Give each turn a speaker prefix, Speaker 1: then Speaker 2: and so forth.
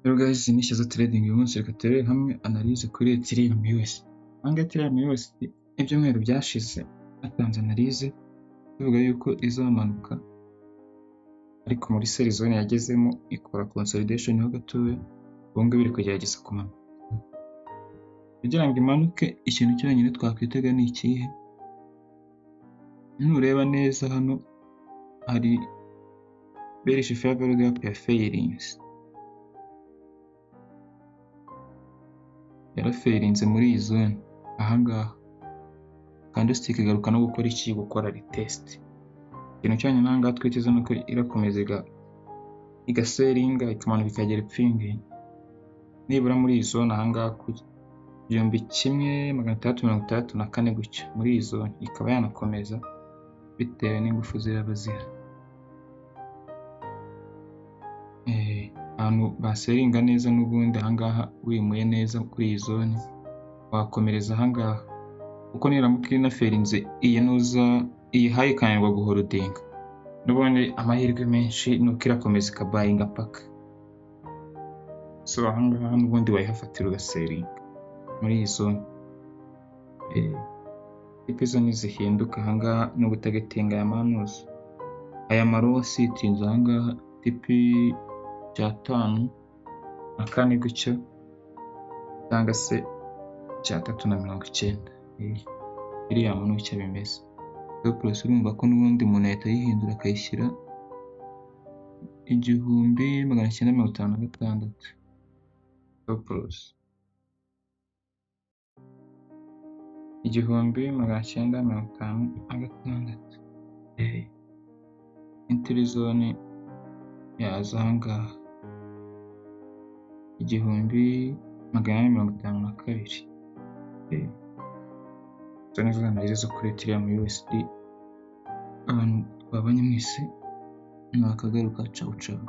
Speaker 1: Hello guys, ni Shyaza Trading. Uyu munsi reka turebere hamwe analyse kuri Ethereum USD. Ahangaha Ethereum USD ibyumweru byashize batanze analyse tuvuga yuko izamanuka, ariko muri sell zone yagezemo ikora consolidation ho gatoya, ubu ngubu iri kugerageza kumanuka. Kugira ngo imanuke, ikintu cyonyine twakwitega ni ikihe? Nureba neza hano hari bearish fair value gap ya failinze. Yarafailinze muri iyi zone ahangaha, candlestick igaruka no gukora iki? Gukora retest. Ikintu cyonyine ahangaha twiteze nuko irakomeza igasellinga, ikamanuka ikagera ipfingi nibura muri iyi zone ahangaha ku 1664 gutyo, muri iyi zone ikaba yanakomeza bitewe n'ingufu ziraba zihari. Ahantu basellinga neza n'ubundi ahangaha wimuye neza kuri iyi zone wakomereza ahangaha, kuko niramuka inafailinze iyi nuza iyi high ikananirwa guholdinga, n'ubundi amahirwe menshi nuko irakomeza ikabuyinga paka. So ahangaha n'ubundi wayihafatira ugasellinga muri iyi zone. TP zo ntizihinduka ahangaha ni ugutargetinga aya manuza, aya ma low sitinze ahangaha TP cyatanu na kane gutyo, cyangwa se 390. Iriya ni uko bimeze. Stop loss urumva ko n'ubundi umuntu yahita ayihindura akayishyira 1956 stop loss, 1956. Entry zone yaza ahangaha 1852. Izo nizo analyse zo kuri Ethereum USD. Abantu twabanye mwese nakagaruka, ciao ciao.